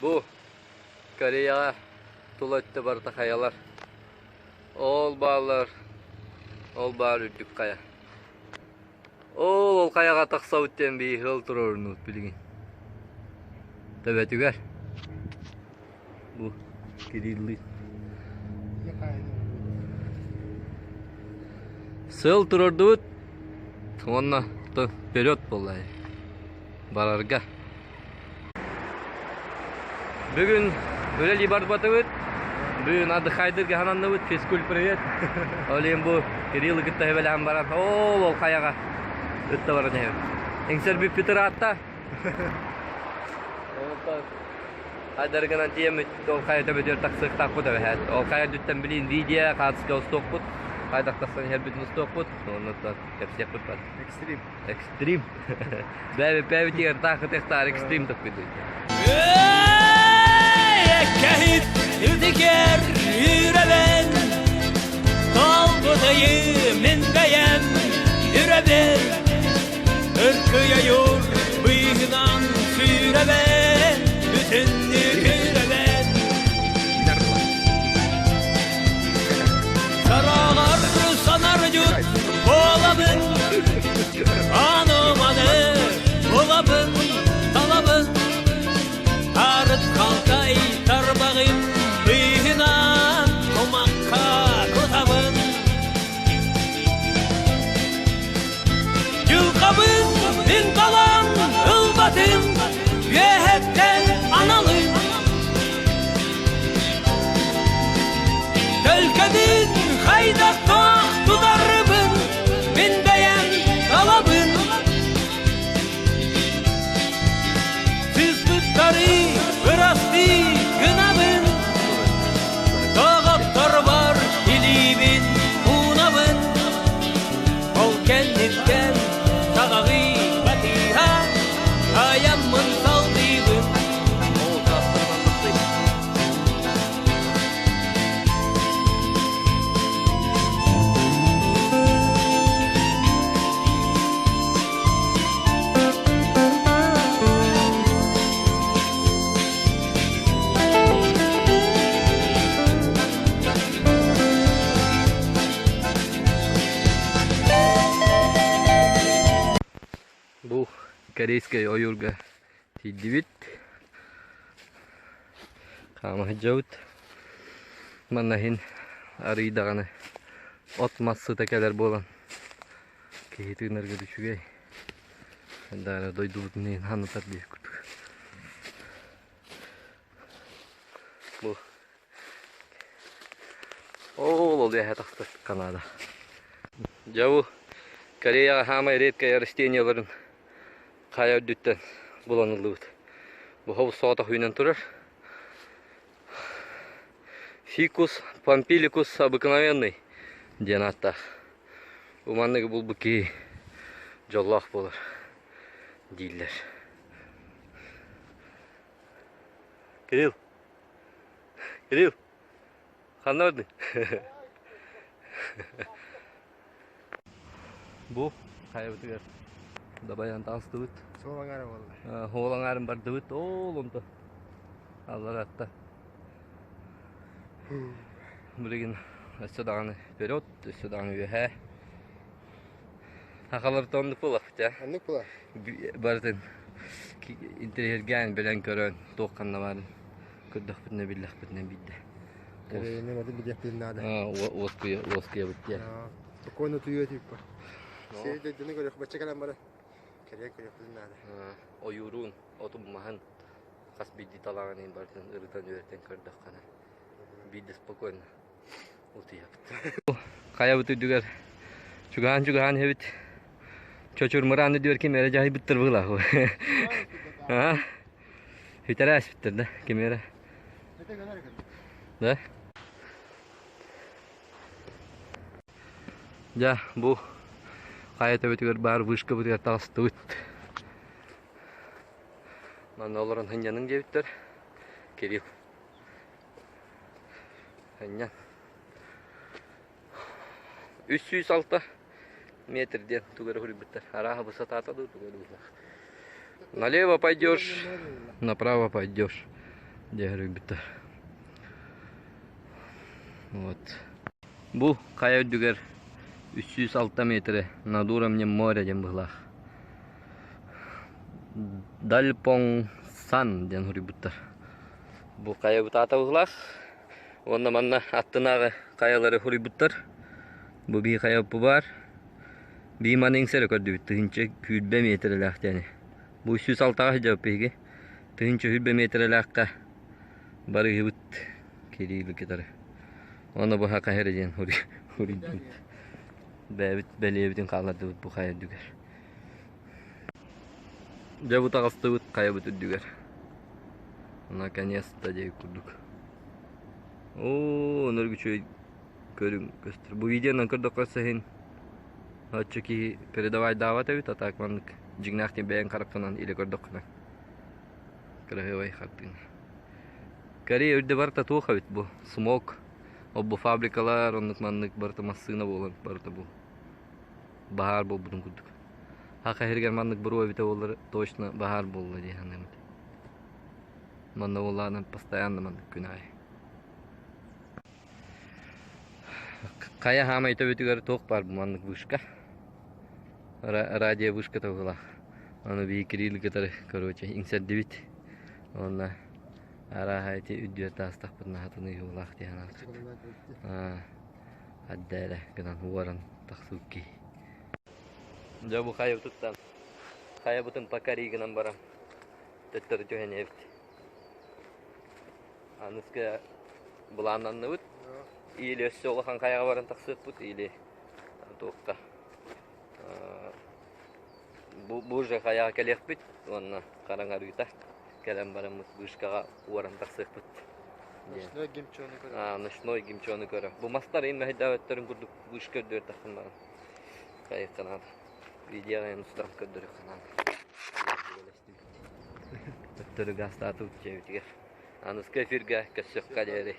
Бу Кореяҕа тула өттө барыта хайалар. Ол бааллар, ол баар үрдүк хайа. Ол ол хайаҕа тахсабыт диэн биһиги ыал туруоруннубут билигин. Төбөтүгэр. Бу Кириллый. Сыл туруордубут уонна вперед буолла барарга. Бүгүн үлэлии барбатыбыт. Бүгүн отдыхайдырга хананныбыт. Физкуль привет. Ол иһин бу Кириллы кытта хэбэлээн баран, ол ол хайаҕа ытта баран иһэбит. Эҥсэр бүппүт ыраатта. Хайдаргынан тиийэммит ол хайа төбөтүгэр тахсыахтаахпыт эбэһээт. Ол хайа үрдүттэн билин видео хаартыска устуохпут. Хайдах тахсан иһэрбитин устуохпут. Онно кэпсиэхпит бар. Экстрим. Экстрим. Бэби бэбитигэр таахытыахтаар экстрим топпутуй. Кэһит үтүкэр үрэбэн, Талбытайы мин бэйэм үрэбин, Ыркыйайур быыһынан сүүрэбэн, Бүтүннүү күрэбэн. Сараҕар санар дьут буолабын, Аны-маны булабын, талабын, Арыт халтай тарбаҕым быыһынан кумахха кутабын. Дьылҕабын мин талан ылбатым, үөһэттэн аналым. Төлкөбүн хайдахтаах тутарбын, мин бэйэм талабын. Сыспыттары бырастыы гынабын, доҕотторбор илиибин уунабын. Ол кэнниттэн саҕаҕы батыһа айаммын салгыыбын. Бу корейскай ойуурга тиийдибит. Хаама сылдьабыт. Манна иһин арыый даҕаны от-мас сыта кэлэр буолан киһи тыынарга да үчүгэй. Даара дойдубутун иһин ханнатар диэх курдук. Бу Ол ол үөһэ тахсар Канада. Дьэ бу Кореяҕа саамай редкое растениеларын хайа үрдүттэн булан ыллыбыт. Бу хобус соҕотох үүнэн турар. Фикус помпиликус обыкновенный диэн ааттаах. Бу манныгы булбут киһи дьоллоох буолар дииллэр. Кирилл, Кирилл, ханна бардыҥ? Бу хайабытыгар дабайан таҕыстыбыт. Суол аҥаара буолла. Суол аҥаарын бардыбыт. Ол онто аллараатта. Билигин өссө даҕаны вперед, өссө даҕаны үөһээ. Сахаларта оннук буоллахпыт ээ. Оннук буолар. Барытын интэриэһиргээн, билэн көрөн, туох ханна баарын көрдөхпүтүнэ, биллэхпитинэ биирдэ. Кэрэйинэн аты билиэхпитин наада. Уоскуйа, уоскуйабыт диэн. Спокойно утуйуо типа. Сири дойдуну көрүөх, бачча кэлэн баран кэлэн көрүөхпүтүн наада. Ойууруун, отун маһын хас биирдии талааҕын иһин барытын ырытан үөрэтэн көрдөххүнэ биирдэ спокойно утуйабыт. Хайабыт үрдүгэр чугаһаан-чугаһаан иһэбит. Чочур мыраан үрдүгэр ким эрэ дьаһайбыттар быһыылаах. Аа, Бүтэрэ ааспыттар да, ким эрэ. Да? Дьэ, бу хайа төбөтүгэр баар вышкабытыгар таҕыстыбыт. Манна олорон сынньаныҥ диэбиттэр. Кирилл. Сынньан. 306 метр диэн тугу эрэ суруйбуттар. Арааһа высотата дуу, тугу эрэ быһыылаах. Налево пойдешь, направо пойдешь. Дьэ өрүйбүттэр. Вот. Бу хайа үрдүгэр 306 метрэ над уровнем моря диэн быһыылаах. Дальпоҥ Сан диэн суруйбуттар. Бу хайа бытаата быһыылаах. Уонна манна аттынааҕы хайалары суруйбуттар. Бу биир хайа бу баар. Бии маны иҥсэрэ көрдүбүт 1020 миэтэрэлээх диэни. Бу 306-ҕа сылдьабыт биһиги. 1020 миэтэрэлээххэ барыһыбыт Кирилл кытары. Уонна бу хаха эрэ диэн хуруйдубут. Бэйэбит бэлиэбитин хааллардыбыт бу хайа үрдүгэр. Дьэ бу таҕыстыбыт хайабыт үрдүгэр. Наконец-то диэбит курдук. Оо, онор үчүгэй көрүҥ көстөр. Бу видеонан көрдөххө саһин оччо киһи передавайдаабат эбит, а так маннык дьиҥнээхтик бэйэҥ хараххынан илэ көрдөххүнэ кыраһыабай хартыына. Корея үрдэ барыта туох эбит бу? Смог, ол бу фабрикалар, оннук маннык барыта массыына буолан барыта бу баһаар буолбутун курдук. Саха сиригэр маннык буруо эбитэ буоллар точно баһаар буолла дии саныыбын. Манна буоллаҕына постоянно маннык күн аайы. Хайа хаамай төбөтүгэр туох баар бу маннык вышка? Радио вышка туһулаах. Аны биһи Кирилл кытары короче иҥсэрдибит. Уонна арааһа ити үрдүгэр таастахпытына хатыныыһылаах дии санаатыбыт. Адда эрэ гынан уоран тахсыбыт киһи. Дьэ бу хайабытыттан хайабытын покори гынан баран төттөрү түһэн иһэбит. Аныска былааннанныбыт. Или өссө улахан хайаҕа баран тахсыахпыт, или туохха бу бу уже хайаҕа кэлиэхпит уонна хараҥарыыта кэлэн бараммыт вышкаҕа уоран тахсыахпыт диэн. Ночной гимчоны көрө. А, ночной гимчоны көрө. Бу мастар им мэһэйдээбэттэрин курдук вышка үрдүгэр тахсан баран хайыахха наада. Видеоҕа эн устан көрдөрүөххэ наада. Төттөрү гаастаатыбыт дьиэбитигэр. Аныска эфиргэ көрсүөххэ диэри.